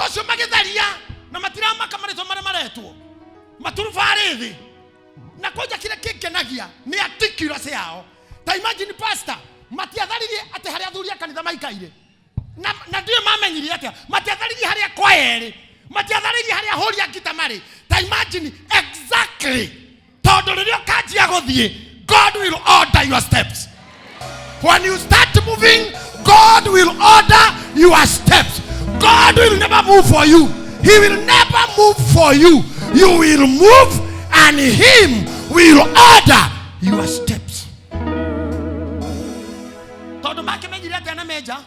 Andũ acio magĩtharia na matiramaka marĩtwa marĩa maretwo maturubarĩ thĩ. Na kwanja kĩrĩa kĩngenagia nĩ articulate yao. Ta imagine pastor, matiatharirie atĩ harĩa athuri a kanitha maikaire. Na ndiũĩ mamenyire atĩa, matiatharirie harĩa kwaya ĩrĩ, matiatharirie harĩa ahũri a ngita marĩ. Ta imagine exactly, tondũ rĩrĩa ũkanjia gũthiĩ, God will order your steps. When you start moving, God will order your steps. God will never move for you. He will never move for you. You will move and him will order your steps. Tondũ makĩmenyire atĩa na menja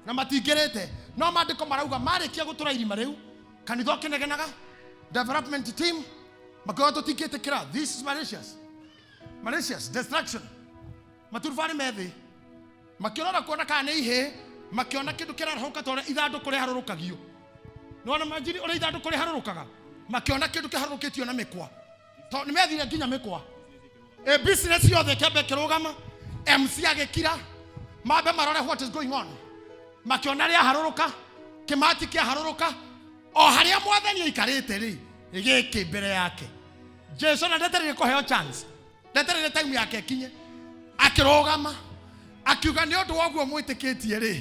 na matingĩrĩte, no maandĩko marauga marĩkia gũtũra irima rĩu, kanitha ũkĩnegenaga, development team makiuga tũtingĩtĩkĩra, this is malicious, malicious destruction. Maturubarĩ me thĩ, makĩrora kuona kana nĩ ihĩĩ, makĩona kĩndũ kĩrarahũka ta ũrĩa ithandũkũ rĩharũrũkagio. Nĩwona manjiri ũrĩa ithandũkũ rĩharũrũkaga, makĩona kĩndũ kĩharũrũkĩtio na mĩkwa, tondũ nĩ methire nginya mĩkwa. Business yothe ĩkĩamba ĩkĩrũgama, MC agĩkira, mambe marore what is going on. Makĩona rĩaharũrũka, kĩmati kĩaharũrũka, o harĩa mwathani aikarĩte rĩ, gĩkĩ mbere yake. Jesu na ndetereire kũheo chance, ndetereire time yake ĩkinye, akĩrũgama akiuga nĩ ũndũ wa ũguo mwĩtĩkĩtie rĩ,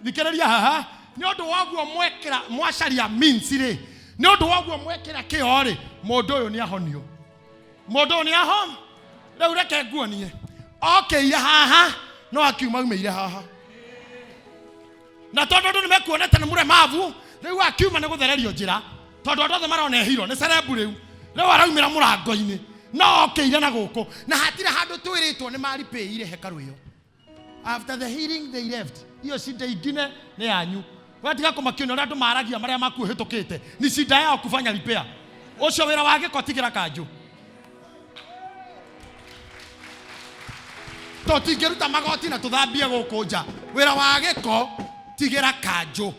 thikĩrĩria haha, nĩ ũndũ wa ũguo mwekĩra mwacaria means rĩ, nĩ ũndũ wa ũguo mwekĩra kĩo rĩ, mũndũ ũyũ nĩ ahonio, mũndũ ũyũ nĩ aho. Rĩu reke nguonie, okĩire haha no akiuma aumĩire haha, na tondũ andũ nĩ mekuonete nĩ mũremavu, rĩu akiuma nĩ gũthererio njĩra, tondũ andũ othe marona ehiro nĩ cerebu. Rĩu araumĩra mũrango-inĩ no okĩire na gũkũ, na hatirĩ handũ twĩrĩtwo nĩ maripĩire hekarũ ĩyo. After the healing they left. Hiyo shida ingine nĩ yanyu. Watiga kũmakio nĩ ũrĩa andũ maragia marĩa makuhĩtũkĩte, ni shida yao kufanya repair. Ũcio wĩra wa gĩko tigĩra kanjũ. Tũtingĩruta magoti na tũthambie gũkũ nja, wĩra wa gĩko tigĩra kanjũ.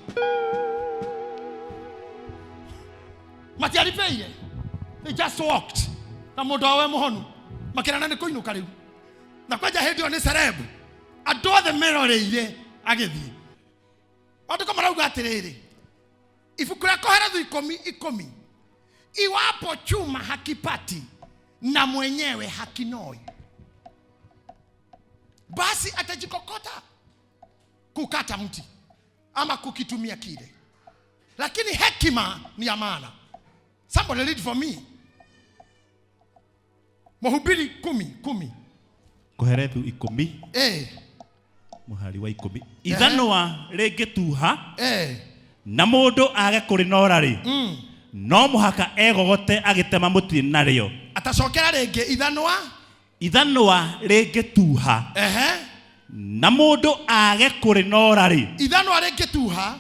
Matiaripĩire, they just walked na mũndũ wawe mũhonu, makĩrana nĩ kũinũka rĩu. Na kwanja hĩndĩ ĩyo nĩ celeb, andũ othe meroreire agĩthiĩ. Maandĩko marauga atĩrĩrĩ, ibuku rĩa Kohelethu 10:10, iwapo chuma hakipati na mwenyewe hakinoi, basi atajikokota kukata mti ama kukitumia kile, lakini hekima ni ya maana. Somebody read for me Mhubiri 10:10. Koherethu 10, mũhari wa 10. Ithanwa rĩngĩtuha na mũndũ age kũrĩnoora rĩ, no mũhaka egogote agĩtema mũtĩ narĩo. Atacokera rĩngĩ, ithanwa. Ithanwa rĩngĩtuha na mũndũ age kũrĩnoora rĩ, Ithanwa rĩngĩtuha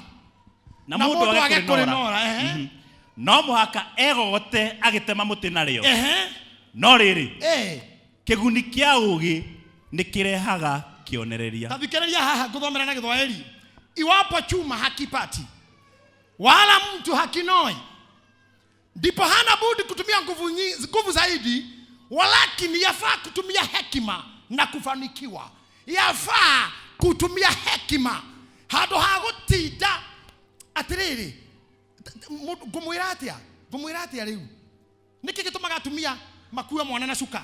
na na mũndũ mũndũ age age kũrĩnoora, kũrĩnoora, ehe. No mũhaka egogote agĩtema mũtĩ narĩo. No rĩrĩ, kĩguni kĩa ũũgĩ nĩ kĩrehaga kĩonereria. Tathikĩrĩria haha, ngũthomera na Gĩthwaĩri. Iwapo chuma hakipati wala mtu hakinoi, ndipo hana budi kutumia nguvu zaidi, walakini yafaa kutumia hekima na kufanikiwa. Yafaa kutumia hekima handũ ha gũtinda atĩrĩrĩ. Ngũmwĩra atĩa, ngũmwĩra atĩa rĩu, nĩkĩ gĩtũmaga atumia makue mwana na cuka?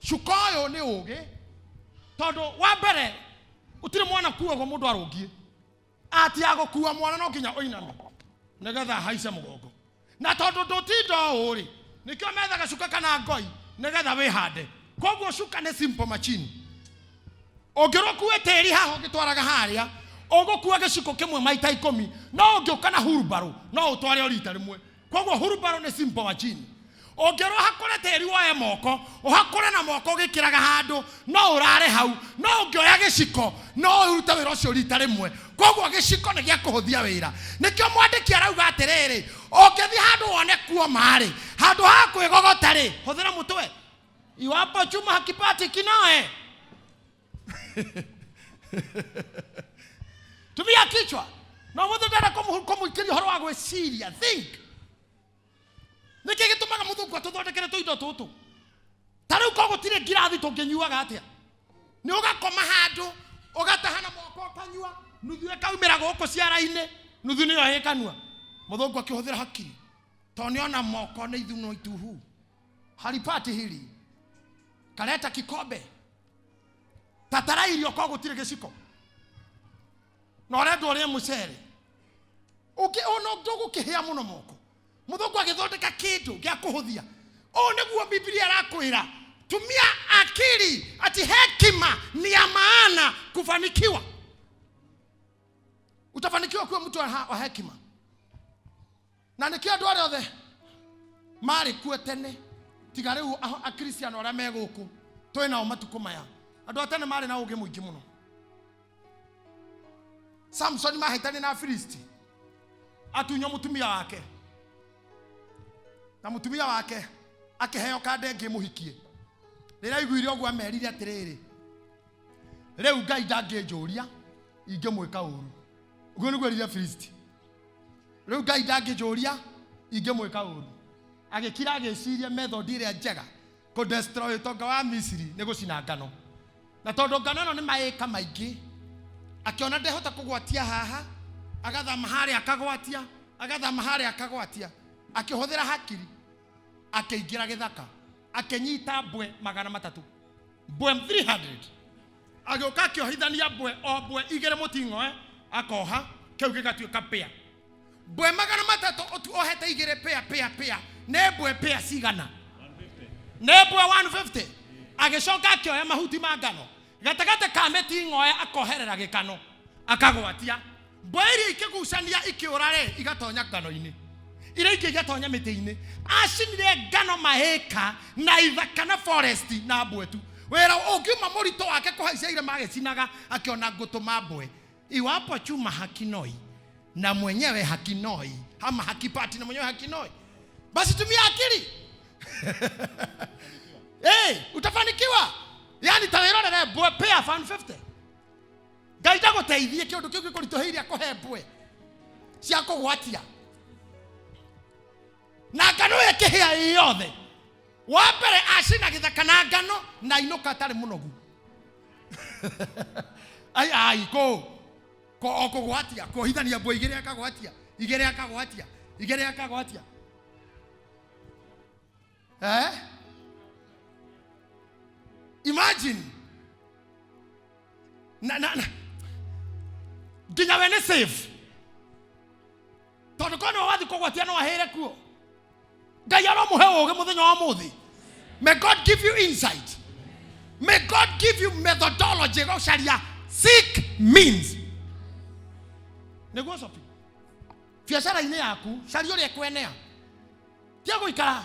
Cuka ũyũ nĩ ũgĩ, tondũ wa mbere gũtirĩ mwana kuagwo mũndũ arũngiĩ. Ati ya gũkua mwana no nginya ũiname nĩgetha ahaice mũgongo, na tondũ ndũtinda ũũ rĩ, nĩkĩo methaga cuka kana ngoi nĩgetha wĩhande. Koguo cuka nĩ simple machine. Ũngĩrwo ũkue tĩri haha ũgĩtwaraga harĩa, ũgũkua gĩciko kĩmwe maita 10, no ũngĩũka na hurumbarũ no ũtware o rita rĩmwe. Koguo hurumbarũ nĩ simple machine. Ũngĩrwo hakũre tĩri woe moko ũhakũre na moko ũgĩkĩraga handũ, no ũrare hau, no ũngĩoya gĩciko no ũrute wĩra ũcio rita rĩmwe. Koguo gĩciko nĩ gĩa kũhũthia wĩra. Nĩkĩo mwandĩki arauga atĩrĩrĩ, ũngĩthiĩ handũ wone kuoma rĩ, handũ ha kwĩgogota rĩ, hũthĩra mũtwe. Iwapo chuma hakipati, kinoe, tumia kichwa. No mũthĩ ndĩrenda kũmũikĩria ũhoro wa gwĩciria, think. Nĩkĩ gĩtũmaga mũthũngũ atũthondekere tũindo tũtũ? Ta rĩu ko gũtirĩ ngirathi, tũngĩnyuaga atĩa? Nĩ ũgakoma handũ ũgataha na moko ũkanyua, nuthu ĩkaumĩra gũkũ ciara-inĩ. Nuthu nĩyo ĩ kanua. Mũthũngũ akĩhũthĩra hakiri. Tondũ nĩona moko nĩ ithuno ituhu. Haripati hili. Kaleta kikombe. Tatara irio ko gũtirĩ gĩciko. Na ũrendwo ũrĩe mũcere. Ũngĩ ona ndũgũkĩhĩa mũno moko. Mũthũngũ agĩthondeka kĩndũ gĩa kũhũthia. Ũũ nĩguo Biblia ĩrakwĩra. Tumia akili ati hekima ni ya maana kufanikiwa. Utafanikiwa kuwa mtu wa hekima. Na nĩkĩo andũ arĩa othe marĩ kuo tene tiga rĩu akristiano arĩa me gũkũ twĩ nao matukũ maya. Andũ a tene marĩ na ũũgĩ mũingĩ mũno. Samson mahĩtania na Afilisti atunywo mũtumia wake na mũtumia wake akĩheo kanda ĩngĩ mũhikie. Rĩrĩa aiguire ũguo amerire atĩrĩrĩ, rĩu Ngai ndangĩnjũria ingĩmwĩka ũru. Ũguo nĩguo erire Afilisti. Rĩu Ngai ndangĩnjũria ingĩmwĩka ũru. Agĩkira agĩciria method ĩrĩa njega kũ destroy ũtonga wa Misiri nĩ gũcina ngano. Na tondũ ngano ĩno nĩ maĩka maingĩ, akĩona ndehota kũgwatia haha, agathama harĩa akagwatia, agathama harĩa akagwatia. Akĩhũthĩra hakiri, akĩingĩra gĩthaka, akĩnyita mbwe 300. Mbwe 300. Agĩũka akĩohithania mbwe o mbwe igĩrĩ mũting'oe, akoha, kĩu gĩgatuĩka pĩa. Mbwe 300 ohete igĩrĩ pĩa pĩa pĩa. Nĩ mbwe pĩa cigana? Nĩ mbwe 150. Agĩcoka akĩoya mahuti ma ngano. Gatagatĩ ka mĩting'oe akoherera gĩkano. Akagwatia. Mbwe iria ikĩgucania ikĩũra rĩ, igatonya ngano-inĩ. Iria ingĩ igatonya mĩtĩ-inĩ. Acinire ngano maĩka na ithaka na forest na mbwe tu. Wĩra ũngiuma mũritũ wake kũhaica irĩma agĩcinaga, akĩona ngũtũma mbwe. Iwapo chuma hakinoi na mwenyewe hakinoi ama hakipati na mwenyewe hakinoi, basi tumia akili. Hey, utafanikiwa. Yani tawirorere mbwe pea 150. Ngai ndagũteithie kĩũndũ kĩu gĩkũritũhĩire akũhe mbwe cia kũgwatia. Na ngano ĩkĩhĩa ĩ yothe. Wa mbere acina gĩthaka na ngano na ainũka atarĩ mũnogu. Ai ai kũ ko o kũgwatia kuohithania mbwe igĩrĩ akagwatia igĩrĩ akagwatia igĩrĩ akagwatia. Imagine. Na na na nginya we nĩ safe. Tondũ korwo nĩwe wathiĩ kũgwatia no ahĩre kuo. Ngai aromũhe ũũgĩ mũthenya wa ũmũthĩ. May God give you insight. May God give you methodology gũcaria seek means. Nĩguo Sophie. Biacara-inĩ yaku caria ũrĩa ĩkwenea. Tia gũikara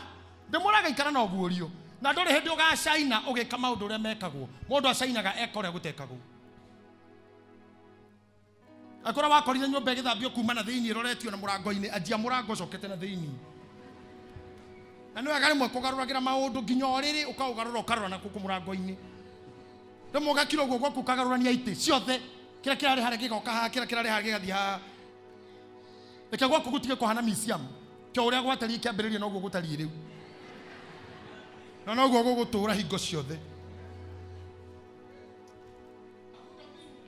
ndĩmũraga ikara na ũguũrio. Na ndũrĩ hĩndĩ ũgacaina ũgĩka maũndũ ũrĩa mekagwo. Mũndũ acainaga eka ũrĩa gũtekagwo. Akora wakorire nyũmba ĩgĩthambio kuma na thĩinĩ ĩroretio na mũrango-inĩ, anjia mũrango ũcokete na thĩinĩ. Na nĩ wega rĩmwe kũgarũragĩra maũndũ nginya ũrĩrĩ ũkaũgarũra ũkarora na gũkũ mũrango-inĩ. Rĩmwe ũgakira ũguo gwaku ũkagarũrania itĩ ciothe, kĩrĩa kĩrarĩ harĩa gĩgoka haha, kĩrĩa kĩrarĩ harĩa gĩgathiĩ haha. Reke gwaku gũtige kũhana museum. Kĩo ũrĩa gwatariĩ kĩambĩrĩria noguo gũtariĩ rĩu. Na noguo gũgũtũra hingo ciothe.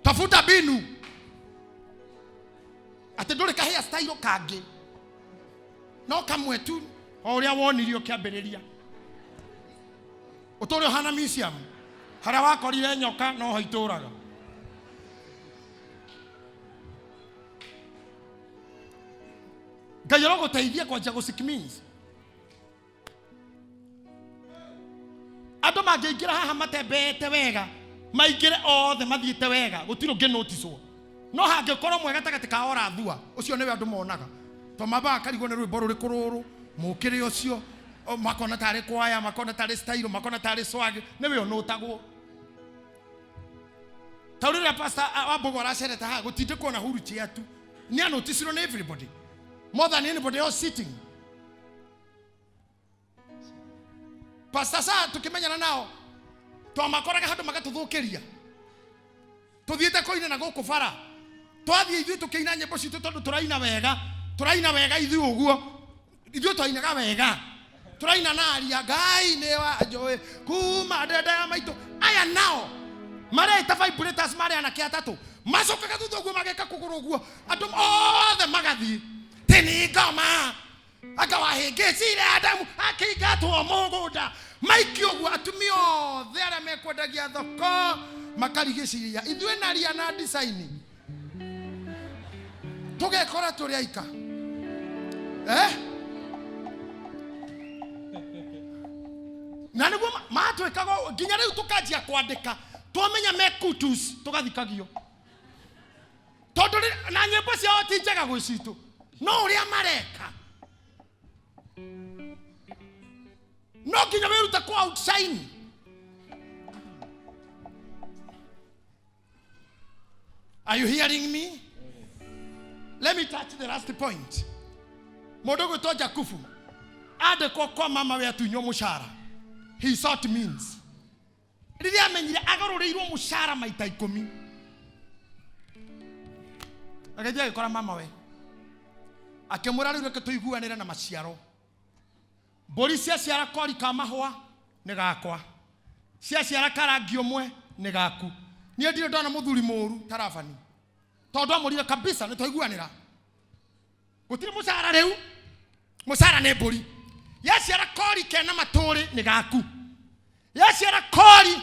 Tafuta mbinu. Atĩ ndũrĩ kahĩa style kangĩ. No kamwe tu o ũrĩa wonirio kĩambĩrĩria. Ũtũre ũhana museum. Harĩa wakorire nyoka no ho itũraga. Ngai arogũteithia kwanjia gũ seek means. Andũ mangĩingĩra haha matembeete wega, maingĩre othe mathiĩte wega, gũtirĩ ũngĩ noticewo. No hangĩkorwo mwe gatagatĩ ka orathua, ũcio nĩwe andũ monaga. To mambaga karigwo nĩ rwĩmbo rũrĩkũ rũrũ, mũkĩrĩ ũcio, makona tarĩ kwaya, makona tarĩ style, makona tarĩ swag, nĩwe ũnũtagwo. Ta rĩrĩa pastor wa Mbogo aracerete haha, gũtindĩkwo na wheelchair tu. Nĩ anoticirwo nĩ everybody. More than anybody else sitting. Pastor sa tukimenyana nao twamakoraga handũ magatũthũkĩria. Tũthiĩte kũina na gũkũ bara. Twathiĩ ithuĩ tũkĩina nyĩmbo citũ tondũ tũraina wega. Tũraina wega ithuĩ ũguo. Ithuĩ twainaga wega. Tũraina na aria Ngai nĩ wa njũĩ kuma ndenda ya maitũ. Aya nao mareta vibrators marĩ anake atatũ. Macokaga thutha ũguo mageka kũgũrũ ũguo, andũ othe magathiĩ. Tini ngoma anga wahĩngĩcire Adamu akĩingatwo mũgũnda. Maiki ũguo atumia othe arĩa mekwendagia thoko makarigicĩria ithuĩ na ria na design tũgekora tũrĩ aika eh? Na nĩguo matwĩkaga ũũ, nginya rĩu tũkanjia kwandĩka twamenya me kutus tũgathikagio tondũ na nyĩmbo ciao ti njega gwĩ citũ no ũrĩa mareka no nginya wĩrute kũ outshine. Are you hearing me? Let me touch the last point. Mũndũ gwĩtwo Jakubu andĩkwo kwa mama we atunywo mũcara. He sought means. Rĩrĩa amenyire agarũrĩirwo mũcara maita 10. Agĩthiĩ agĩkora mama we. Akĩmwĩra rĩu reke tũiguanĩre na maciaro. Mbũri ciaciara kori ka mahũa nĩ gakwa. Ciaciara karangi ũmwe nĩ gaku. Niĩ ndirĩ ndona mũthuri mũru ta Labani. Tondũ amũrire kabisa nĩ twaiguanĩra. Gũtirĩ mũcara rĩu. Mũcara nĩ mbũri. Yaciara kori kena matũrĩ nĩ gaku. Yaciara kori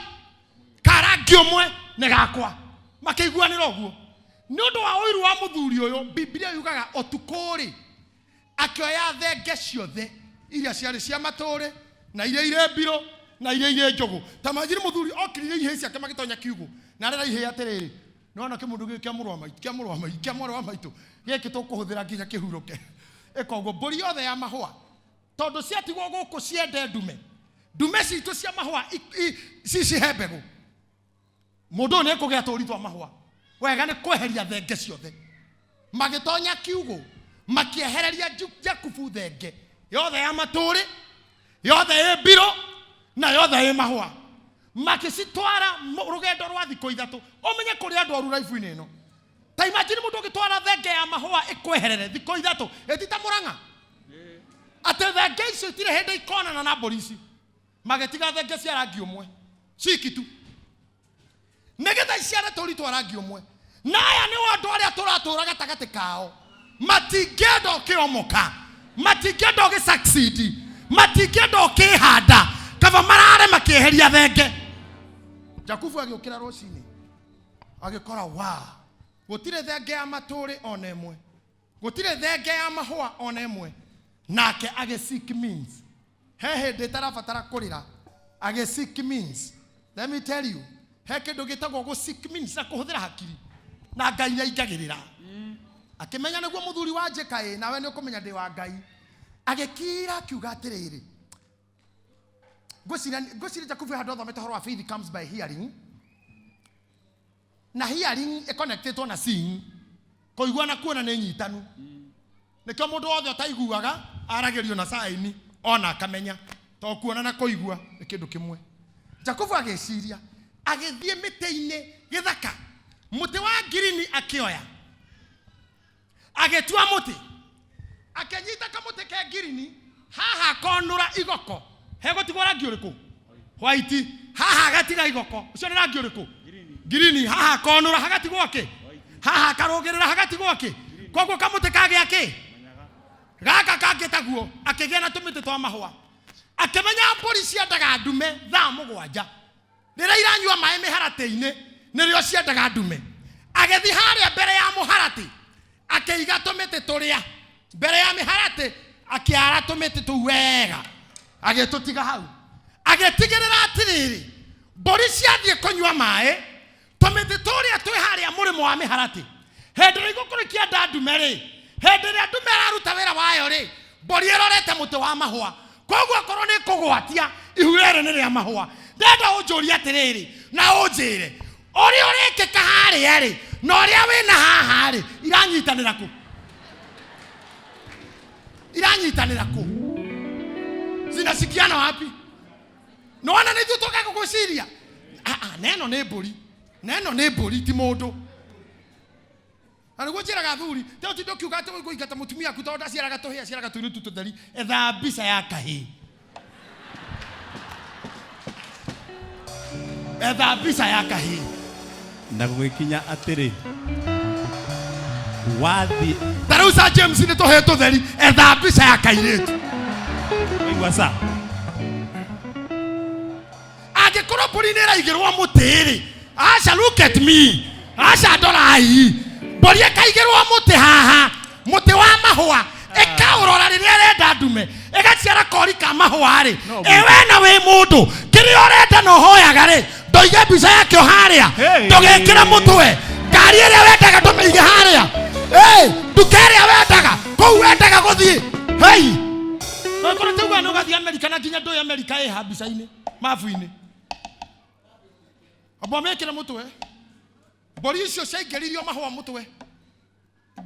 karangi ũmwe nĩ gakwa. Makĩiguanĩra ũguo. Nĩ ũndũ wa ũiru wa mũthuri ũyũ, Biblia yugaga ũtukũ rĩ, akĩoya thenge ciothe iria ciarĩ cia matũrĩ na iria irĩ mbirũ na iria irĩ njũgũ. Ta manjiri mũthuri okiririe ihĩĩ ciake magĩtonya kiugũ na arera ihĩĩ atĩrĩrĩ, nĩwona kĩmũndũ gĩkĩ kĩa mũrũ wa maitũ, kĩa mũrũ wa maitũ, kĩa mwarĩ wa maitũ gĩkĩ tũkũhũthĩra nginya kĩhurũke. Ĩka ũguo mbũri yothe ya mahũa tondũ ciatigwo gũkũ ciende ndume, ndume citũ cia mahũa cicihe mbegũ. Mũndũ ũyũ nĩekũgĩa tũri twa mahũa. Wega nĩ kweheria thenge ciothe. Magĩtonya kiugũ makĩehereria Jakubu thenge yothe ya matũrĩ, yothe ĩ mbirũ na yothe ĩ mahũa. Makĩcitwara rũgendo rwa thikũ 3. Ũmenye kũrĩ andũ oru raibu-inĩ ĩno. Ta imagine mũndũ ũgĩtwara thenge ya mahũa ĩkweherere thikũ 3, ĩti ta Mũrang'a. Atĩ thenge icio itirĩ hĩndĩ ikonana na mbũri ici. Magĩtiga thenge cia rangi ũmwe ciki tu nĩgetha iciare tũri twa rangi ũmwe. Na aya nĩ andũ arĩa tũratũra gatagatĩ kao, matingĩenda ũkĩomoka, matingĩenda ũgĩsucceed, matingĩenda ũkĩhanda, kaba marare makĩeheria thenge. Jakubu agĩũkĩra rũcinĩ agĩkora wa gũtirĩ thenge ya matũrĩ ona ĩmwe, gũtirĩ thenge ya mahũa ona ĩmwe. Nake agĩseek means. He hĩndĩ ĩtarabatara kũrĩra, agĩseek means. Let me tell you, he kĩndũ gĩtagwo gũ seek means na kũhũthĩra hakiri, na Ngai nĩaingagĩrĩra. Akĩmenya nĩguo mũthuri wa njĩka ĩ, nawe nĩũkũmenya ndĩ wa Ngai. Agĩkira akiuga atĩrĩrĩ, ngwĩciria Jakubu handũ athomete ũhoro wa faith comes by hearing, na hearing ĩconnectĩtwo na seeing. Kũigua na kuona nĩ nyitanu. Nĩkĩo mũndũ wothe ũtaiguaga aragĩrio na sign ona akamenya, to kuona na kũigua nĩ kĩndũ kĩmwe. Jakubu agĩciria, agĩthiĩ mĩtĩ-inĩ gĩthaka, mũtĩ wa ngirini akĩoya, agĩtua mũtĩ, akĩnyita kamũtĩ ke ngirini, haha akonũra igoko. Hegũtigwo rangi ũrĩkũ? White. Haha agatiga igoko. Ũcio nĩ rangi ũrĩkũ? Ngirini. Haha akonũra hagatigwo kĩ? Haha akarũgĩrĩra hagatigwo kĩ? Koguo kamũtĩ kagĩa kĩ? Gaka kangĩ taguo, akĩgĩa na tũmĩtĩ twa mahũa. Akĩmenya mbũri ciendaga ndume thaa 7. Rĩrĩa iranyua maĩ mĩharatĩ-inĩ, nĩrĩo ciendaga ndume. Agĩthiĩ harĩa mbere ya mũharatĩ, akĩiga tũmĩtĩ tũrĩa mbere ya mĩharatĩ, akĩara tũmĩtĩ tũu wega, agĩtũtiga hau. Agĩtigĩrĩra atĩrĩrĩ, mbũri ciathiĩ kũnyua maĩ, tũmĩtĩ tũrĩa twĩ harĩa mũrĩmo wa mĩharatĩ, hĩndĩ ĩrĩa igũkũrĩ kĩenda ndume rĩ, hĩndĩ ĩrĩa ndume ĩraruta wĩra wayo rĩ, mbũri ĩrorete mũtĩ wa mahũa. Koguo akorwo nĩ kũgwatia, ihu rĩrĩ nĩ rĩa mahũa. Ndenda ũnjũrie atĩrĩrĩ, na ũnjĩre ũrĩa ũrekĩka harĩa rĩ, na ũrĩa wĩna haha rĩ, iranyitanĩra kũ? Iranyitanĩra kũ? Zinashikiana wapi? Nĩwona nĩ ithuĩ tũkaga gwĩciria. Ah, ah, na ĩno nĩ mbũri, na ĩno nĩ mbũri ti mũndũ. Na nĩguo njĩraga athuri, te ũtinde ũkiuga atĩ ũkũingata mũtumia waku tondũ ndaciaraga tũhĩĩ, aciaraga tũirĩtu tũtheri. Etha mbica ya kahĩĩ. Etha mbica ya kahĩĩ. Na gũgĩkinya atĩrĩ, wathiĩ Ta rĩu Sir James nĩ tũhĩĩ tũtheri, etha mbica ya kairĩtu. Waigua sa? Angĩkorwo mbũri nĩ ĩraigĩrwo mũtĩ-rĩ, aca, look at me, aca ndorai, mbũri ĩkaigĩrwo mũtĩ haha, mũtĩ wa mahũa, ĩkaũrora rĩrĩa ĩrenda ndume, ĩgaciara kori ka mahũa-rĩ, No, ĩ we na wĩ mũndũ, kĩrĩa ũrenda na ũhoyaga rĩ, ndoige mbica yakĩo harĩa, Hey. ndũgĩkĩre mũtwe, ngari ĩrĩa wendaga ndũmĩige harĩa, Hey, nduka ĩrĩa wendaga, kũu wendaga gũthiĩ, hei. Angĩkorwo tauga nĩ ũgathiĩ Amerika na nginya ndũĩ Amerika ĩha mbica-inĩ, mabu-inĩ. Amba mekĩre mũtwe. Mbũri icio ciaingĩririo mahũa mũtwe.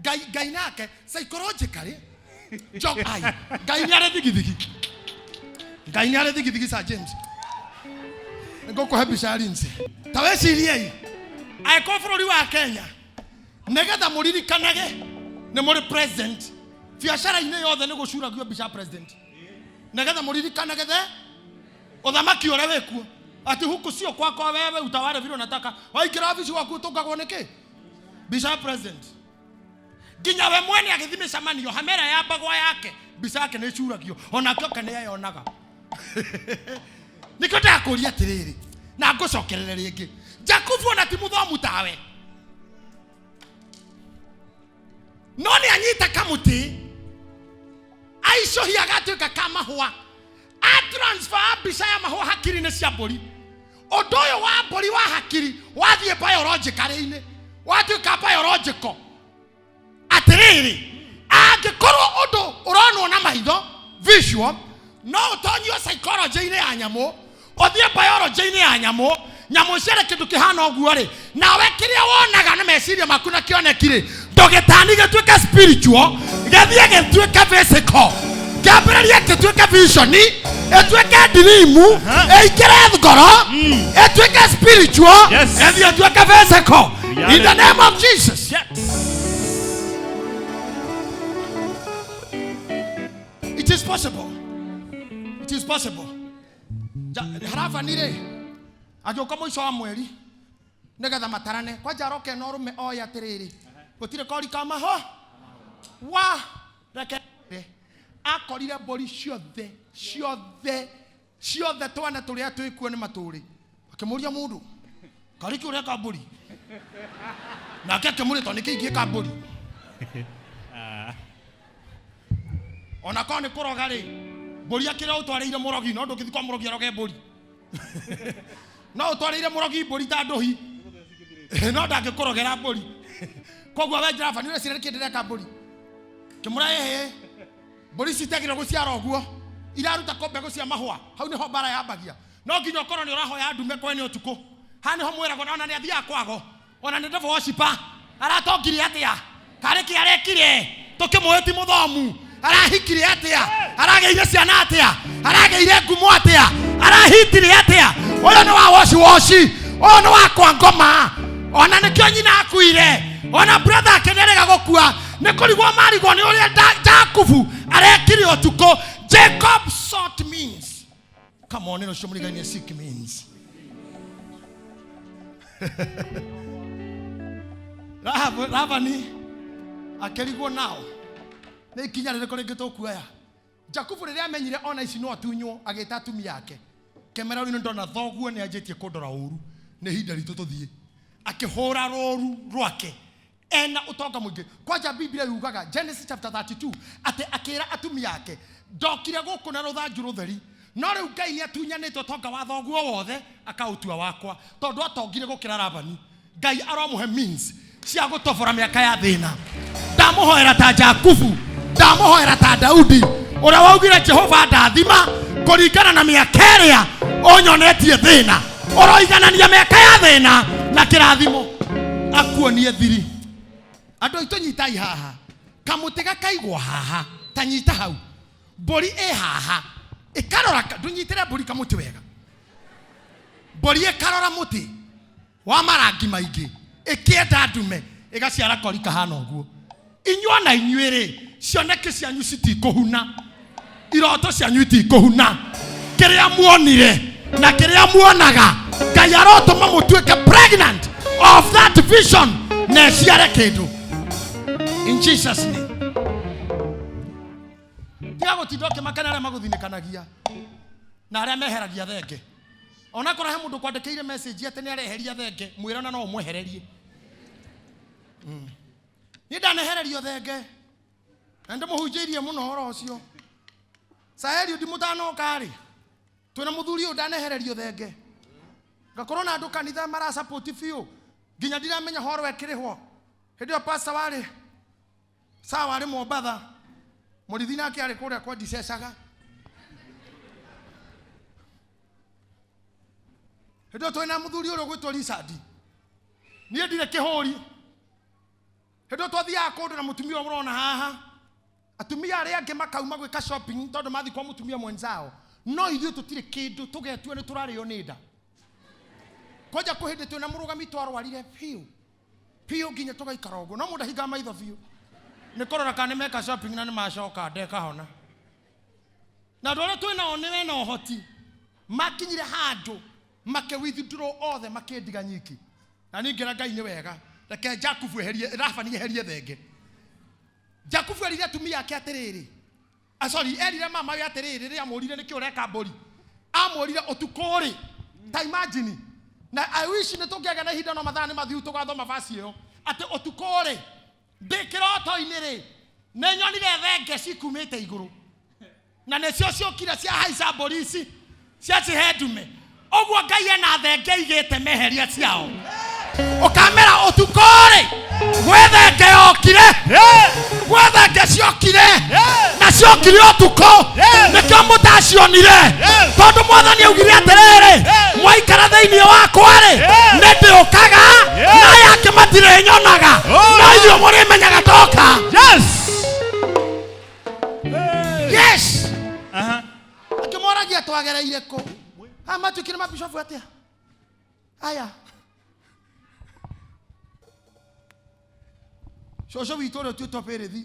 Ngai, Ngai nake psychologically Jog ai. Ngai nĩ arĩ thigithigi. Ngai nĩ arĩ thigithigi Sir James. Ngũkũhe mbica ya Lindsay. Ta wĩciriei angĩkorwo bũrũri wa Kenya nĩgetha mũririkanage nĩ mũrĩ president, biacara-inĩ yothe nĩ gũcuragio mbica ya president nĩgetha mũririkanage the ũthamaki ũrĩa wĩkuo, ati huku sio kwako wewe utawale vile unataka. Waingĩra obici waku ũtũngagwo nĩkĩ? Mbica ya president. Nginya we mwene agĩthiĩ mĩcemanio hamera ya mbagwa yake mbica yake nĩ ĩcuragio, onake oke nĩ eyonaga. Nĩkĩo ndakũria atĩrĩrĩ na ngũcokerere rĩngĩ, Jakubu ona ti mũthomu tawe, no nĩ anyita kamũtĩ aicũhia agatuĩka ka mahũa, atransfer mbica ya mahũa hakiri-inĩ cia mbũri. Ũndũ ũyũ wa mbũri wa hakiri wathiĩ biologically-inĩ, watuĩka biological. Atĩrĩrĩ, angĩkorwo ũndũ ũronwo na maitho visual no ũtonyio psychology-inĩ ya nyamũ, ũthiĩ biology-inĩ ya nyamũ, nyamũ ciarĩ kĩndũ kĩhana ũguo rĩ, nawe kĩrĩa wonaga na meciria maku na kĩoneki rĩ, ndũgĩtani gĩtuĩke spiritual, gĩthiĩ gĩtuĩke physical, kĩambĩrĩrie gĩtuĩke vision, ĩtuĩke dream, ĩingĩre ngoro, ĩtuĩke spiritual, ĩthiĩ ĩtuĩke physical. In the name of Jesus. It is possible. It is possible. Harabani rĩ, agĩũka mũico wa mweri nĩgetha matarane, kwanja aroke na ũrũme oe atĩrĩrĩ, gũtirĩ kori ka maho wa reke akorire mbũri ciothe ciothe ciothe twana tũrĩa twĩkuo nĩ matũrĩ. Akĩmũria mũndũ, karĩ kĩ ũreka mbũri? Nake akĩmũria, tondũ nĩkĩ ingĩka mbũri? Ona korwo nĩ kũroga rĩ, mbũri akĩrĩa ũtwarĩire mũrogi, no ndũngĩthiĩ kwa mũrogi aroge mbũri. No ũtwarĩire mũrogi mbũri ta ndũhi, no ndangĩkũrogera mbũri. Koguo we Jaffa, nĩ ũreciria nĩkĩ ndĩreka mbũri? Kĩmũra, ĩhĩ, mbũri citiagĩrĩirwo gũciara ũguo, iraruta kũ mbegũ cia mahũa? Hau nĩho mbara yambagia. No nginya ũkorwo nĩ ũrahoya ndume kwene ũtukũ. Haha nĩho mwĩragwo, ona nĩ athiaga kwago, ona nĩ devil worshiper, aratongire atĩa? Karĩ kĩ arekire? Tũkĩmũĩ ti mũthomu, arahikire atĩa? Aragĩire ciana atĩa? Aragĩire ngumo atĩa? Arahitire atĩa? Ũyũ nĩ wa woshi woshi, ũyũ nĩ wa kwa ngoma. Ona nĩkĩo nyina akuire, ona brother ake nĩarega gũkua, nĩ kũrigwo marigwo nĩ ũrĩa Jakubu arekire ũtukũ. Jacob sought means. Come on, ĩno cio mũrigainie seek means. Labani akĩrigwo nao nĩ ikinya rĩrĩkũ rĩngĩ tũkuoya. Jakubu rĩrĩa amenyire ona ici no atunywo, agĩta atumia ake, kĩmera rĩu nĩndona thoguo nĩ anjĩtie kũndora ũru, nĩ ihinda ritũ tũthiĩ. Akĩhũra rũru rwake ena ũtonga mũingĩ. Kwanja Biblia yugaga Genesis chapter 32 atĩ akĩra atumia ake, ndokire gũkũ na rũthanju rũtheri, no rĩu Ngai nĩ atunyanĩte ũtonga wa thoguo wothe akaũtua wakwa, tondũ atongire gũkĩra Labani. Ngai aromũhe means cia gũtobora mĩaka ya thĩna. Ndamũhoera ta Jakubu, ndamũhoera ta Daudi ũrĩa waugire Jehova ndathima kũringana na mĩaka ĩrĩa ũnyonetie thĩna. Ũroiganania mĩaka ya thĩna na kĩrathimo, akuonie thiri. Andũ aitũ nyitai haha, kamũtĩ gakaigwo haha, ta nyita hau, mbũri ĩ haha ĩkarora, ndũnyitĩre mbũri kamũtĩ wega, mbũri ĩkarora mũtĩ wa marangi maingĩ ĩkĩenda ndume, ĩgaciara kori kahana ũguo. Inyuĩ ona inyuĩ rĩ, cioneki cianyu citikũhuna, iroto cianyu itikũhuna, kĩrĩa muonire na kĩrĩa muonaga Ngai arotũma mũtuĩke pregnant of that vision na ĩciare kĩndũ in Jesus name. Tiga gũtinda ũkĩmakana arĩa magũthinĩkanagia na arĩa meheragia thenge. Onakorwo he mũndũ kwandĩkĩire message atĩ nĩ areheria thenge, mwĩre ona no ũmwehererie. Niĩ ndanehererio thenge na ndĩmũhunjĩirie mũno ũhoro ũcio. Saheli ndimũtanoka rĩ, twĩna mũthuri ũyũ ndanehererio thenge, ngakorwo na andũ kanitha marasapoti biũ nginya ndiramenya horo ĩkĩrĩhwo. Hĩndĩ ĩyo pastor warĩ sawa warĩ Mombatha, mũrithi nake arĩ kũrĩa kwa ndicecaga. Hĩndĩ ĩyo twĩna mũthuri ũrĩa ũgwĩtwo Richard, niĩ ndirĩ kĩhũri. Hĩndĩ ĩyo twathiaga kũndũ na mũtumia ũyũ mũrona haha, atumia arĩa angĩ makauma gwĩka shopping tondũ mathiĩ kwa mũtumia mwenzao, no ithuĩ tũtirĩ kĩndũ, tũgetua nĩ tũrarĩo nĩ nda. Kwanja kwĩ hĩndĩ twĩna mũrũgami twarwarire biũ biũ nginya tũgaikara ũguo, no mũndũ ahingaga maitho biũ nĩ kũrora kana nĩ meka shopping na nĩ macoka ndekahona. Na andũ arĩa twĩnao nĩ mena ũhoti, makinyire handũ makĩ withdraw othe makĩndiga nyiki. Na niĩ ngĩra Ngai nĩ wega, reke Jakubu eherie Labani eherie thenge. Jakubu erire atumia ake atĩrĩrĩ, sorry, erire mama we atĩrĩrĩ, rĩrĩa amũrire nĩkĩ ũreka mbũri, amũrire ũtukũ rĩ, ta imagine. Na I wish nĩ tũngĩagĩa na ihinda no mathaa nĩ mathiu tũgathoma verse ĩyo, atĩ ũtukũ rĩ, ndĩ kĩroto-inĩ rĩ, nĩ nyonire thenge cikumĩte igũrũ na nĩcio ciokire ciahaica mbũri ici ciacihe ndume. Ũguo Ngai ena thenge igĩte meheria ciao. Ũkamera ũtukũ rĩ, gwĩ thenge yokire, gwĩ thenge ciokire na ciokire ũtukũ, nĩkĩo mũtacionire, tondũ Mwathani augire atĩrĩrĩ, mwaikara thĩinĩ wakwa rĩ, nĩ ndĩũkaga na aya angĩ matirĩnyonaga, no inyuĩ mũrĩmenyaga ndoka. Yes. Yes. Akĩmoragia twagereire kũ? Aya matuĩkire mabishofu atĩa? Aya. Cũcũ witũ ũrĩa ũtuĩtwo Perethi,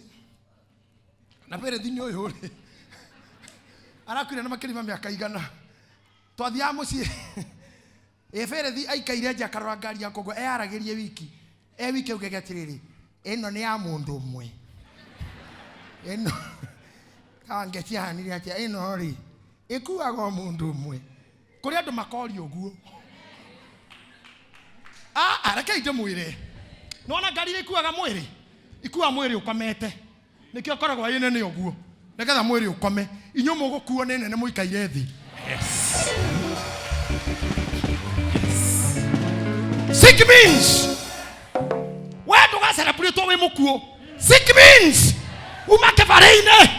na Perethi nĩ ũyũ rĩ, arakuire na makĩria ma mĩaka igana. Twathiaga mũciĩ, ĩ Perethi aikaire nja akarora ngari yakwa ũguo, eyaragĩrie wiki, e wiki augage atĩrĩrĩ, ĩno nĩ ya mũndũ ũmwe, ĩno kangeciahanire atĩa, ĩno rĩ ĩkuaga o mũndũ ũmwe. Kũrĩ andũ makoria ũguo. Rekei ndĩmwĩre, nĩwona ngari iria ikuaga mwĩrĩ, ikuaga mwĩrĩ ũkomete, nĩkĩo ĩkoragwo ĩ nene ũguo, nĩgetha mwĩrĩ ũkome. Inyuĩ mũgũkuo nĩ nene mũikaire thĩ. Yes. Sick means we ndũgacelebrate wĩ mũkuũ. Sick means uma kĩbarĩ-inĩ,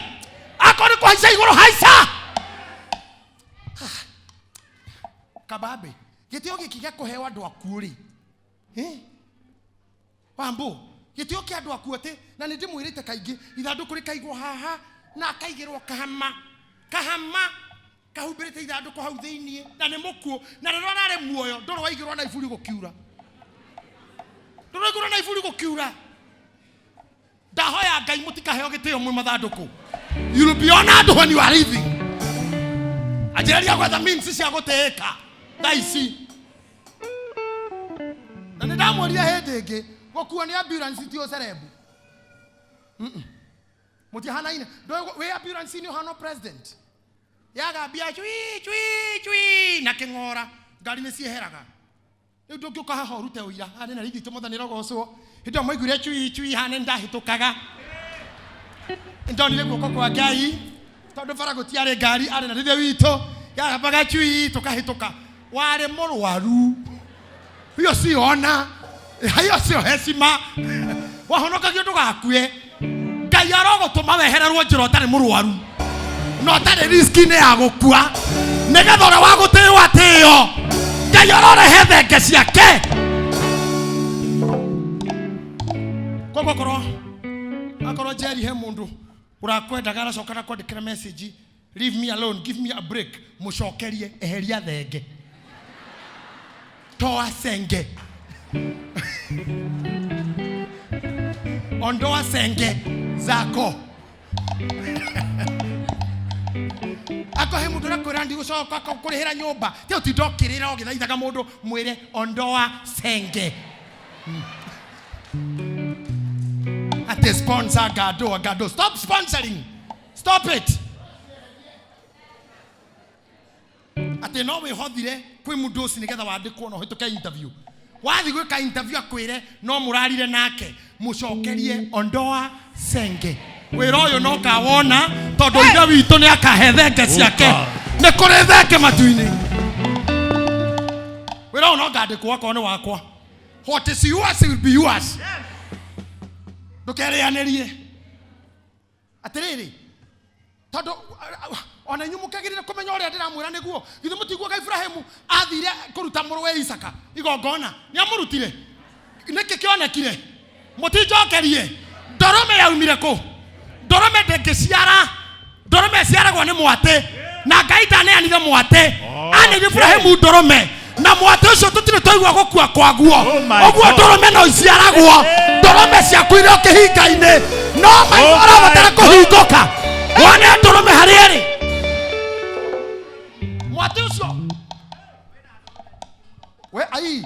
akorwo nĩ kũhaica igũrũ haica. Kababe, gĩtĩo gĩkĩ gĩa kũheo andũ akuũ rĩ, Wambũ, gĩtĩo kĩa andũ akuũ atĩ, na nĩ ndĩmwĩrĩte kaingĩ, ithandũkũ rĩkaigwo haha na akaigĩrwo kahama, kahama kahumbĩrĩte ithandũkũ hau thĩiniĩ, na nĩ mũkuũ, na rĩrĩa ararĩ muoyo ndũrĩ waigĩrwo na iburi gũkiura, ndũrĩ waigĩrwo na iburi gũkiura. Ndahoya Ngai mũtikaheo gĩtĩo mwĩ mathandũkũ. You will be honored when you are living. Anjĩrĩria gwetha means cia gũtĩĩka thaa ici. Na nĩ ndamwĩrire hĩndĩ ĩngĩ, gũkuo nĩ ambulance ti ũcerebu. Mũtihanaine. Wĩ ambulance nĩ ũhana president. Yagambia cui cui cui na kĩng'ora, ngari nĩ cieheraga. Rĩu ndũngĩũka haha ũrute ũira, haha nĩ na rĩngĩ Mwathani arogocwo. Hĩndĩ ĩyo mwaiguire cui cui haha nĩ ndahĩtũkaga. Ndonire guoko kwa Ngai, tondũ bara gũtiarĩ ngari, arĩ na rĩrĩa witũ, yagambaga cui tũkahĩtũka. Warĩ mũrwaru. Hiyo sio ona, hiyo sio heshima. Wahonokagio ndũgakue. Ngai arogũtũma wehererwo njĩra ũtarĩ mũrwaru na ũtarĩ riski-inĩ ya gũkua, nĩgetha ũrĩa wa gũtĩo atĩo. Ngai arorehe thenge ciake. Koguo akorwo Jerry he mũndũ ũrakwendaga aracoka na kwandĩkĩra message, leave me alone, give me a break, mũcokerie, eheria thenge, toa senge, ondoa senge zako. Akohe mũndũ ũrakwĩra ndigũcoka kũrĩhĩra nyũmba, ti ũtinda ũkĩrĩra ũgĩthaithaga mũndũ, mwĩre ondoa senge. Ati sponsor gado gado. Stop sponsoring. Stop it. Ati no wihothire kwi mundu ucio nigetha wandikwo na uhituke interview. Wathi gwika interview akwire no murarire nake mucokerie ondoa senge. Wira uyu no kawona tondu ithe witu ni akahe thenge ciake. Ni kuri thenge matu-ini. Wira uyu no ngandikwo akorwo ni wakwa. What is yours will be yours. Ndũkerĩanĩrie. Atĩrĩrĩ, tondũ ona inyuĩ mũkĩagĩrĩire kũmenya ũrĩa ndĩramwĩra nĩguo. Githĩ mũtiguaga Ibrahimu athire kũruta mũrũwe Isaka igongona? Nĩ amũrutire? Nĩkĩ kĩonekire? Mũtinjokerie. Ndũrũme yaumire kũ? Ndũrũme ndĩngĩciara. Ndũrũme ĩciaragwo nĩ mwatĩ. Na Ngai ndaneanire mwatĩ. Aneire Ibrahimu ndũrũme. Na mwatĩ ũcio tũtirĩ twaigua gũkua kwaguo. Ũguo ndũrũme no iciaragwo. Ndũrũme ciaku irĩ o kĩhinga-inĩ. No maitho ũrabatara kũhingũka. Wone ndũrũme harĩa ĩrĩ. Mwatĩ ũcio. We ai.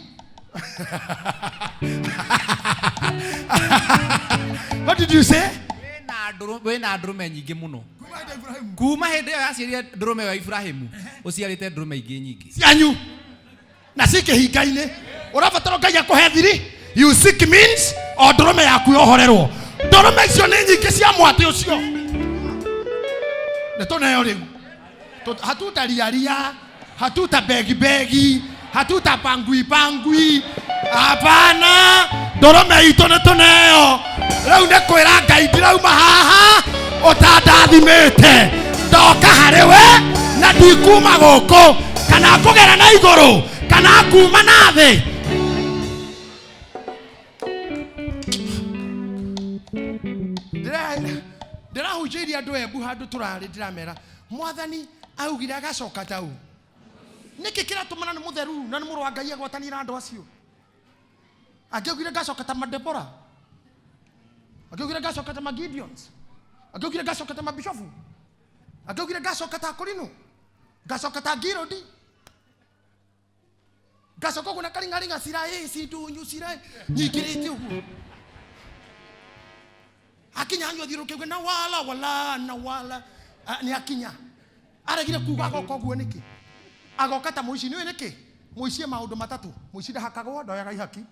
What did you say? Wĩna ndũrũme nyingĩ mũno. Kuma hĩndĩ ĩyo yaciarire ndũrũme ya Ibrahimu, ũciarĩte ndũrũme ingĩ nyingĩ. Cianyu. Na ci kĩhinga-inĩ. Ũrabatara Ngai akũhe thiri. You seek means o ndũrũme yaku yohorerwo. Ndũrũme icio nĩ nyingĩ cia mwatĩ ũcio. Nĩ tũneo rĩu. Hatutariaria, hatuta begi begi, hatuta pangui pangui. Hapana, ndũrũme itũ nĩ tũneo. Rĩu nĩ kwĩra Ngai ndirauma haha ũtandathimĩte. Ndoka harĩ we na ndikuma gũkũ kana ngũgera na igũrũ kana nguma na thĩ. Ndĩrahunjĩirie andũ Embu handũ tũrarĩ ndĩramera Mwathani augire agacoka ta ũ. Nĩkĩ kĩratũmana nĩ mũtheru na nĩ mũrũ wa Ngai agwatanĩra andũ acio? Angĩaugire ngacoka ta Madebora, angĩaugire ngacoka ta Magideons, angĩaugire ngacoka ta Mabishofu, angĩaugire ngacoka ta Korino, ngacoka ta Girodi, ngacoka ũguo na karing'aring'a ciraĩ cindunyu ciraĩ nyingĩrĩte ũguo. Akinya hanyu athiũrũrũke na wala wala na wala. Nĩ akinya. Aregire kuga agoka ũguo nĩkĩ? Agoka ta mũici. Nĩũĩ nĩkĩ? Mũici e maũndũ matatũ. Mũici ndahakagwo, ndoyaga ihaki.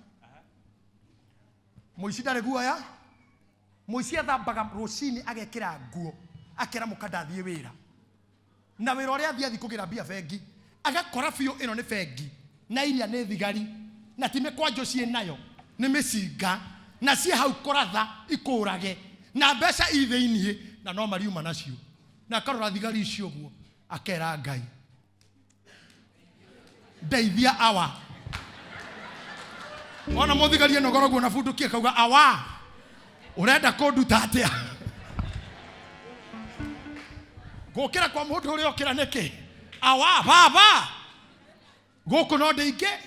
Mũici ndarĩ guoya. Mũici athambaga rũcinĩ agekĩra nguo, akera mũka ndathiĩ wĩra. Na wĩra ũrĩa athiĩ athiĩ kũgĩra mbia bengi, agakora biũ ĩno nĩ bengi na iria nĩ thigari na ti mĩkwanjũ ciĩ nayo, nĩ mĩcinga na ciĩ hau kũratha ikũrage na mbeca i thĩiniĩ na no mariuma nacio. Na akarora thigari icio ũguo akera Ngai ndeithia awa. Ona mũthigari ĩno gorogwo na bunduki akauga awa ũrenda kũnduta atĩa? Gũkĩra kwa mũndũ ũrĩa ũkĩra nĩkĩ? Awa baba gũkũ no ndĩingĩ.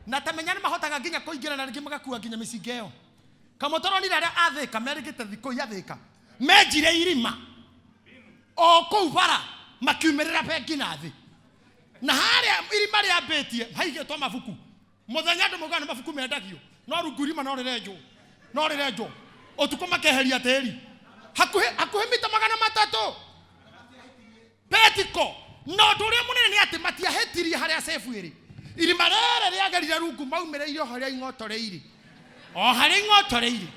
Na tamenya nĩ mahotaga nginya kũingĩra na rĩngĩ magakua nginya mĩcinga ĩyo. Kamũtoronire arĩa athĩka merĩgĩte thikũ iathĩka menjire irima o kũu bara makiumĩrĩra bengi na thĩ. Na harĩa irima rĩambĩtie haigĩtwo mabuku. Mũthenya andũ maugaga nĩ mabuku mendagio, no rungu irima no rĩrenjwo, no rĩrenjwo. Ũtukũ makeheria tĩri hakuhĩ mita 300. Petiko. Na ũndũ ũrĩa mũnene nĩ atĩ matiahĩtirie harĩa sebu ĩrĩ. Irima rĩrĩ rĩagerire rungu maumĩrĩire o harĩa ing'otore irĩ. O harĩa ing'otore irĩ.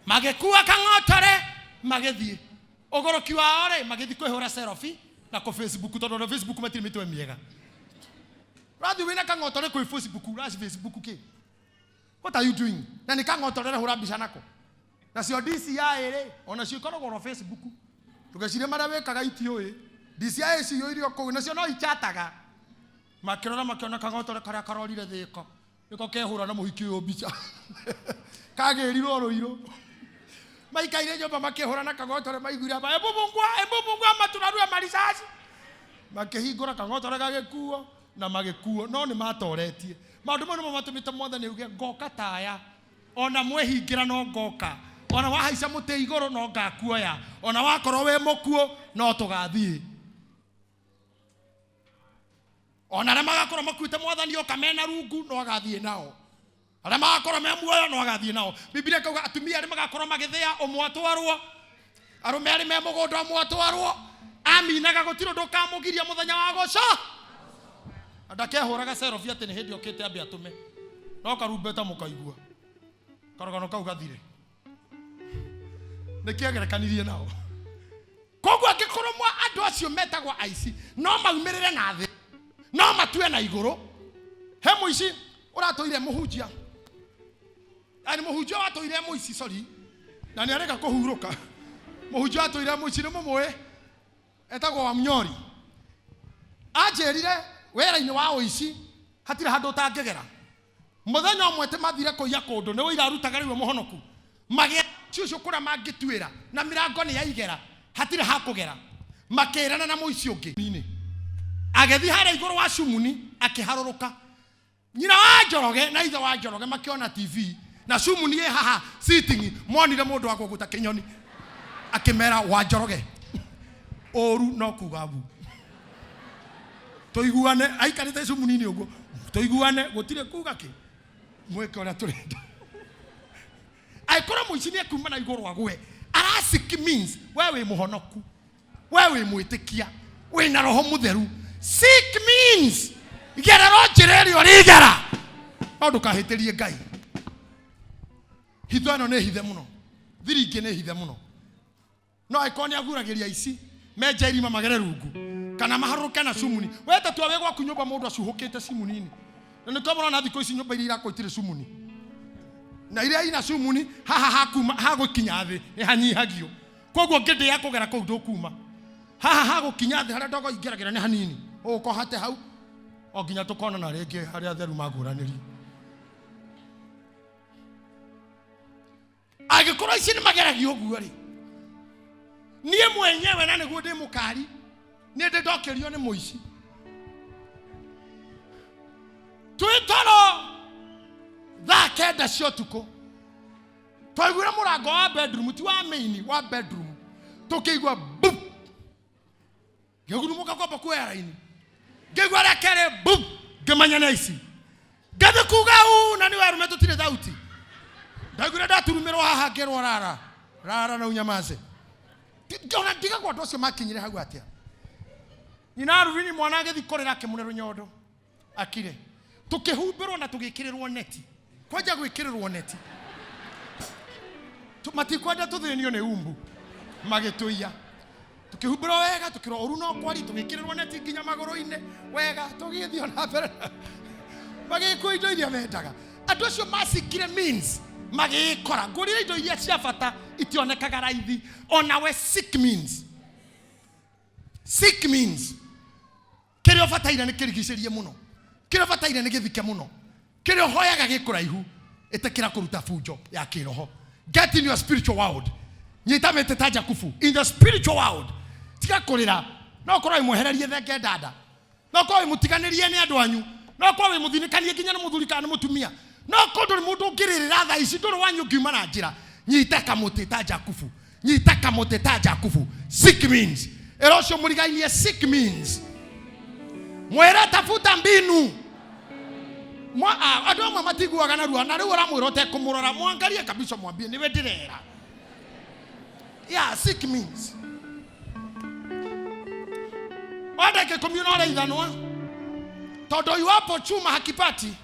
Magĩkua kang'otore magĩthiĩ. Ũgũrũki wao rĩ magĩthiĩ kwĩhũra selfie na kũ Facebook tondũ na Facebook matirĩ mĩtwe mĩega. Ũrathiĩ wĩna kang'otore kwĩ Facebook, ũraci Facebook kĩ? What are you doing? Na nĩ kang'otore ũrahũra mbica nako. Nacio DCI rĩ, onacio ikoragwo oro Facebook. Ndũgecirie marĩa wĩkaga itiũĩ. DCI ciyũire o kũu, nacio no ichataga. Makĩrora makĩona kang'otore karĩa karorire thĩko. Nĩko kehũra na mũhiki ũyũ mbica. Kagĩrirwo rũirũ. Maikaire nyũmba makĩhũra na kang'otore maiguire aba, Ebu Mungu, ebu Mungu amaturarue marisasi. Makĩhingũra kang'otore gagĩkuo na magĩkuo, no nĩ matoretie. Maũndũ mau nĩmo matũmĩte Mwathani auge ngoka taya. Ona mwehingĩra no ngoka. Ona wahaica mũtĩ igũrũ no ngakuoya. Ona wakorwo wĩ mũkuũ no tũgathiĩ. Ona arĩa magakorwo makuĩte Mwathani oka mena rungu no agathiĩ nao. Arĩa magakorwo me muoyo no agathiĩ nao. Biblia ĩkauga atumia arĩa magakorwo magĩthĩa ũmwe atwarwo, arũme arĩa me mũgũnda ũmwe atwarwo. Aminaga gũtirĩ ũndũ ũkamũgiria mũthenya wa gũco. Ndakehũraga cerobi atĩ nĩ hĩndĩ okĩte ambe atũme, no karumbeta mũkaigua karũgano kau gathire. Nĩkĩagerekanirie nao. Koguo angĩkorwo mwa andũ acio metagwo aici no maumĩrĩre na thĩ, no matue na igũrũ. He mũici ũratũire mũhunjia, ani mũhunjia watũire mũici, sorry, na nĩ areka kũhurũka. Mũhunjia watũire mũici nĩ mũmũĩ, etagwo Wamnyori. Anjĩrire wĩra-inĩ wa ũici hatirĩ handũ ũtangĩgera. Mũthenya ũmwe atĩ mathire kũiya kũndũ, nĩ ũira arutaga rĩu mũhonoku, magĩa cucu kũrĩa mangĩtuĩra, na mĩrango nĩ ya igera, hatirĩ ha kũgera. Makĩrana na mũici ũngĩ agĩthiĩ harĩa igũrũ wa cumuni akĩharũrũka. Nyina wa Njoroge na ithe wa Njoroge makĩona TV na cumuni ĩ haha sitting, monire mũndũ wa kũgũta kĩnyoni, akĩmera wa Njoroge ũru no kuga mbu, tũiguane. Aikarĩte cumuni-inĩ ũguo, tũiguane, gũtirĩ kuga kĩ, mwĩke ũrĩa tũrenda. Angĩkorwo mũici nĩ ekuma na igũrũ agwe, arasiki means we wĩ mũhonoku, we wĩ mwĩtĩkia, wĩna roho mũtheru. Seek means gerera njĩra ĩrĩa ũrĩgera, no ndũkahĩtĩrie Ngai. Hitho ĩno nĩ hithe mũno, thiri ingĩ nĩ hithe mũno. No angĩkorwo nĩ aguragĩria ici menja irima magere rungu kana maharũrũke na cumuni, we ta tua wĩ gwaku nyũmba mũndũ acuhũkĩte cumuni-inĩ. Na nĩkĩo mũrona thikũ ici nyũmba iria irakwo itirĩ cumuni, na iria ina cumuni haha hakuma hagũkinya thĩ nĩ hanyihagio. Koguo ngĩndĩ ya kũgera kũu ndũkuma haha hagũkinya thĩ harĩa ndogo ingĩragĩra nĩ hanini, ũgũkohate hau o nginya tũkonana rĩngĩ harĩa atheru magũranĩrie. Angĩkorwo ici nĩ mageragia ũguo rĩ, niĩ mwenyewe na nĩguo ndĩ mũkari, niĩ ndĩ ndokĩrio nĩ mũici twĩ toro thaa 9 cia ũtukũ, twaiguire mũrango wa bedroom, ti wa main, wa bedroom, tũkĩigua bu, ngĩgurumũka kwamba kuoya raini, ngĩigua rĩa kerĩ bu, ngĩmenya nĩ aici, ngathiĩ kuga u, na nĩ arũme tũtirĩ thauti. Ndaiguire ndaturumĩrwo haha, ngĩrwo rara rara na unyamaze. Ona ndigagwo andũ acio makinyire hau atĩa. Nyina Rubini mwana agĩthiĩ kũrĩra akĩmũne rũnyondo akire, tũkĩhumbĩrwo na tũgĩkĩrĩrwo neti, kwanja gwĩkĩrĩrwo neti, matikwenda tũthĩnio nĩ umbu, magĩtũiya tũkĩhumbĩrwo wega, tũkĩrwo ũru no kwari, tũgĩkĩrĩrwo neti nginya magũrũ-inĩ wega, tũgĩthiĩ na mbere magĩkua indo iria mendaga. Andũ acio macikire means magĩkora ngũrire indo iria cia bata itionekaga raithi. Onawe seek means, seek means kĩrĩa ũbataire nĩ kĩrigicĩrie mũno, kĩrĩa ũbataire nĩ gĩthike mũno, kĩrĩa ũhoyaga gĩkũraihu. Ĩtĩkĩra kũruta bunjo ya kĩroho. Get in your spiritual world. Nyita mĩtĩ ta Jakubu in the spiritual world. Tiga kũrĩra, no ũkorwo wĩ mwehererie thenge ndanda, no ũkorwo wĩ mũtiganĩrie nĩ andũ anyu, no ũkorwo wĩ mũthinĩkanie nginya nĩ mũthuri kana nĩ mũtumia, no ũkorwo ndũrĩ mũndũ ũngĩrĩrĩra thaa ici, ndũrĩ wanyu ũngiuma na njĩra. Nyita kamũtĩ ta Jakubu, nyita kamũtĩ ta Jakubu. Seek means, ĩra ũcio mũrigainie, seek means, mwĩre tafuta mbinu. Andũ amwe matiguaga narua, na rĩu ũramwĩra ũtekũmũrora, mwangarie kabisa, mwambie nĩwe ndĩrera. Yeah, seek means o ndagĩka ikũmi no ũraithanwa, tondũ iwapo chuma hakipati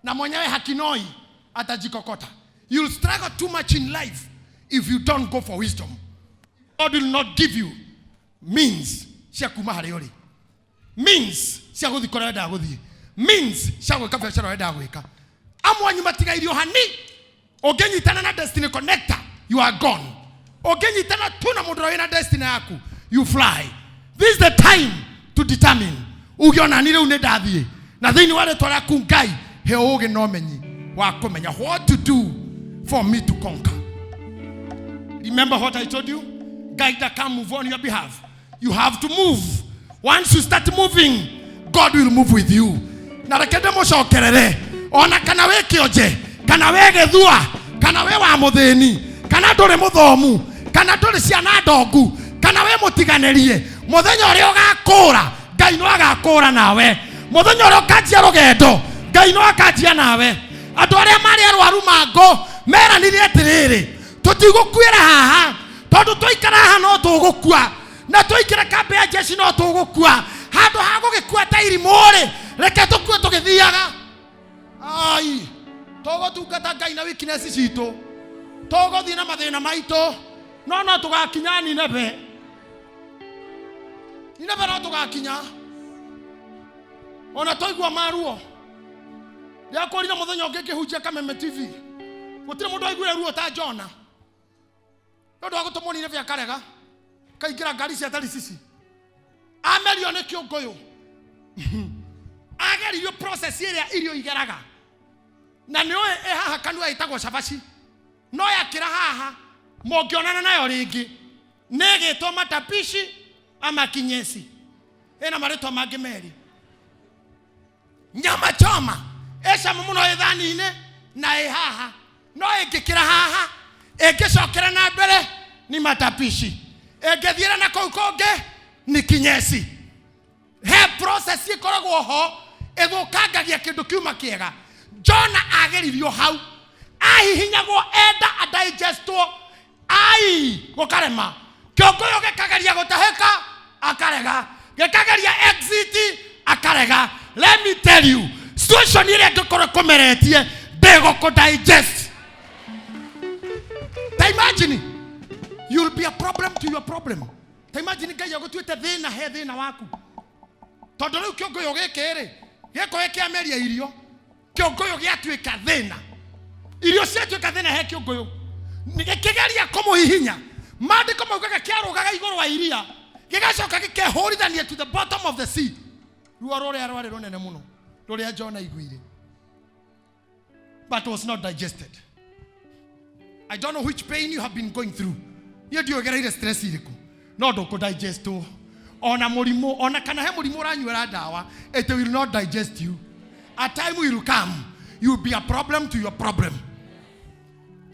na mwenyewe hakinoi atajikokota. You'll struggle too much in life if you don't go for wisdom. God will not give you means cia kuma harĩa ũrĩ, means cia gũthiĩ kũrĩa wendaga gũthiĩ, means cia gwĩka biacara wendaga gwĩka. Amwe anyu matigairio hani. Ũngĩnyitana na destiny connector, you are gone. Ũngĩnyitana tu na mũndũ ũrĩa wĩna destiny yaku, you fly. This is the time to determine uge ona ni rĩu nĩ ndathiĩ na thĩinĩ wa rĩtwa rĩaku Ngai, he ũũgĩ na ũmenyi wa kũmenya what to do for me to conquer. Remember what I told you, Guide that can move on your behalf. You have to move. Once you start moving, God will move with you. Na reke ndĩmũcokerere, ona kana wĩ kĩonje, kana wĩ gĩthua, kana wĩ wa mũthĩni, kana ndũrĩ mũthomu, kana ndũrĩ ciana ndongu, kana wĩ mũtiganĩrie, mũthenya ũrĩa ũgakũra Ngai no agakũra nawe. Mũthenya ũrĩa ũkanjia rũgendo Ngai no akanjia nawe. Andũ arĩa marĩ arwaru mangũ meranire atĩrĩrĩ, tũtigũkuĩra haha tondũ twaikara haha no tũgũkua, na twaingĩra kambĩ ya jeshi no tũgũkua. Handũ ha gũgĩkua ta irimũ-rĩ, reke tũkue tũgĩthiaga. Ai, tũgũtungata Ngai na weakness citũ, tũgũthiĩ na mathĩna maitũ, no no tũgakinya Nineve. Nineve no tũgakinya ona twaigua maruo. Ndĩrakwĩrire mũthenya ũngĩ ngĩhunjia Kameme TV, gũtirĩ mũndũ waiguire ruo ta Jona nĩ ũndũ wa gũtũmwo Nineve akarega, kaingĩra ngari cia Tarisisi, amerio nĩ kĩũngũyũ, ageririo process ĩrĩa irio igeraga, na nĩ ũĩ ĩ haha kanua ĩtagwo cabaci, no yakĩra haha mũngĩonana nayo rĩngĩ nĩ ĩgĩtwo matapishi ama kinyesi, ĩna marĩtwa mangĩ merĩ. Nyama choma ĩ cama mũno ĩ thani-inĩ na ĩ haha, no ĩngĩkĩra haha ĩngĩcokera na mbere ni matapishi, ĩngĩthiĩra na kũu kũngĩ ni kinyesi. He process ĩkoragwo ho ĩthũkangagia kĩndũ kiuma kĩega. Jona ageririo hau, ahihinyagwo enda adigestwo, ai gũkarema. Kĩũngũyũ gĩkageria gũtahĩka akarega, gĩkageria exit akarega. Let me tell you, situation ĩrĩa ĩngĩkorwo ĩkũmeretie ndĩgũkũ digest. Ta imagine you'll be a problem to your problem. Ta imagine Ngai agũtuĩte thĩna he thĩna waku, tondũ rĩu kĩũngũyũ gĩkĩ rĩ gĩkorwo kĩameria irio, kĩũngũyũ gĩatuĩka thĩna, irio ciatuĩka thĩna he kĩũngũyũ, gĩkĩgeria kũmũhihinya. Maandĩko maugaga kĩarũgaga igũrũ wa iria, gĩgacoka gĩkehũrithania to the bottom of the sea. Ruo rũrĩa rwarĩ rũnene mũno rũrĩa Jona aiguire, but was not digested. I don't know which pain you have been going through. Niĩ ndiũĩ ũgereire stress irĩkũ, no ndũkũ digestwo. Ona mũrimũ, ona kana he mũrimũ ũranyuĩra ndawa, it will not digest you. A time will come, you will be a problem to your problem.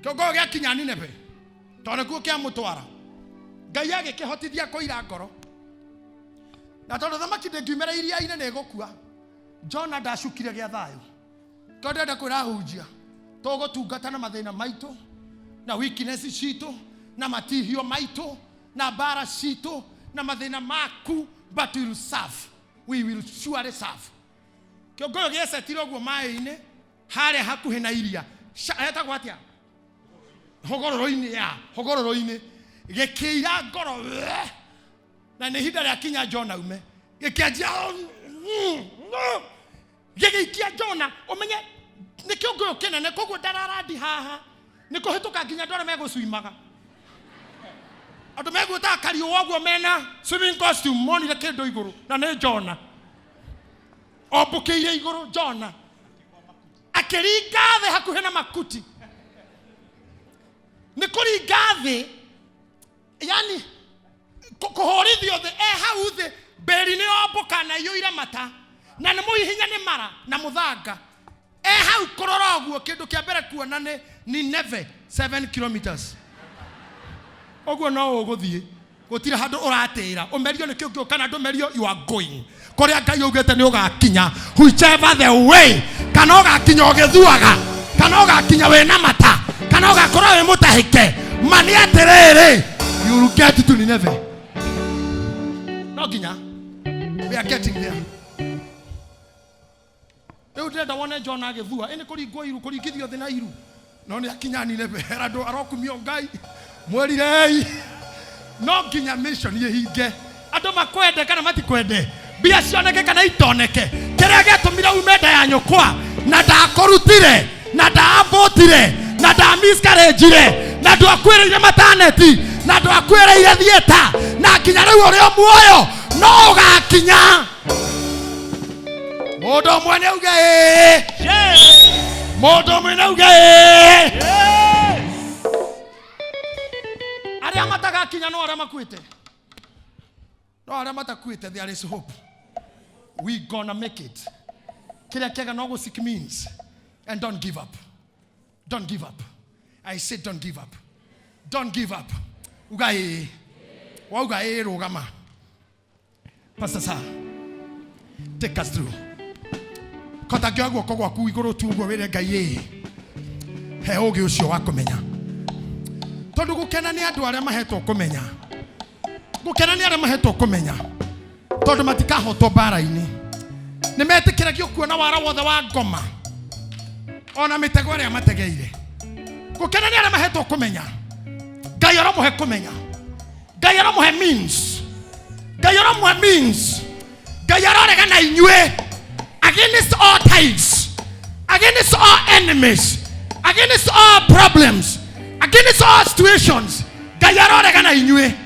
Kĩongo gĩakinya Nineve, tondũ nĩkuo kĩamũtwara, Ngai agĩkĩhotithia kũira ngoro. Na tondũ thamaki ndĩngiumĩra iria-inĩ nĩ ĩgũkua, Jona ndacukire gĩa thayũ. Tondũ ndĩrenda kwĩra ahunjia, tũgũtungata na mathĩna maitũ, na weakness citũ, na matihio maitũ, na mbara citũ, na mathĩna maku, but we will serve. We will surely serve. Kĩũngũyũ gĩecetire ũguo maĩ-inĩ harĩa hakuhĩ na iria, hetagwo atĩa? Hũgũrũrũ-inĩ, ya hũgũrũrũ-inĩ, gĩkĩira ngoro wee. Na nĩ ihinda rĩa kinya Jona ume, gĩkĩanjia gĩgĩikia Jona. Ũmenye nĩ kĩũngũyũ kĩnene, koguo ndararandi haha nĩ kũhĩtũka nginya andũ arĩa megũcuimaga, andũ megwĩtaga kariũa ũguo mena swimming costume, monire kĩndũ igũrũ na nĩ Jona ombũkĩire igũrũ. Jona akĩringa thĩ hakuhĩ na makuti, nĩ kũringa thĩ, yani kũhũrithio thĩ, e hau thĩ mbĩri nĩ yombũka na iyũire mata, na nĩ mũhihinya nĩ mara na mũthanga. E hau kũrora ũguo, kĩndũ kĩa mbere kuona nĩ Nineve 7 kilometers ũguo no ũgũthiĩ, gũtirĩ handũ ũratĩra, ũmerio nĩ kĩũngĩ kana ndũmerio, you are going kũrĩa Ngai augĩte nĩ ũgakinya, whichever the way, kana ũgakinya ũgĩthuaga, kana ũgakinya wĩna mata, kana ũgakorwo wĩ mũtahĩke, ma nĩ atĩrĩrĩ, you will get to Nineve. No nginya we are getting there. Rĩu ndĩrenda wone Jona agĩthua, ĩ nĩ kũringwo iru, kũringithio thĩ na iru, no nĩ akinya Nineve. Hera andũ arokumio Ngai, mwĩrirei. No nginya mission ĩhinge, andũ makwende kana matikwende, mbia cioneke kana itoneke. Kĩrĩa gĩatũmire ume nda ya nyũkwa, na ndakũrutire, na ndaambũtire, na ndamiscarĩnjire, na ndwakuĩrĩire mataneti, na ndwakuĩrĩire thieta, na nginya rĩu ũrĩ o muoyo, no ũgakinya. Mũndũ ũmwe nĩ auge ĩĩ, mũndũ ũmwe nĩ auge ĩĩ. Arĩa matagakinya no arĩa makuĩte, no arĩa matakuĩte, there is hope. We gonna make it. Kĩrĩa kĩega no gũ seek means and don't give up. Don't give up. I say don't give up. Don't give up. Uga ĩĩ, wauga ĩĩ, rũgama. Pastor Sir, take us through. Kota ngĩoya guoko gwaku igũrũ tu ũguo wĩre Ngai ĩ he ũgĩ ũcio wa kũmenya, tondũ gũkena nĩ andũ arĩa mahetwo kũmenya, gũkena nĩ arĩa mahetwo kũmenya, tondũ matikahotwo mbara-inĩ. Nĩ metĩkĩragio kuona wara wothe wa ngoma ona mĩtego ĩrĩa mategeire. Gũkena nĩ arĩa mahetwo kũmenya. Ngai aramũhe kũmenya, Ngai aramũhe means, Ngai aramũhe means. Ngai arorega na inyuĩ against all tides, against all enemies, against all problems, against all situations. Ngai arorega na inyuĩ.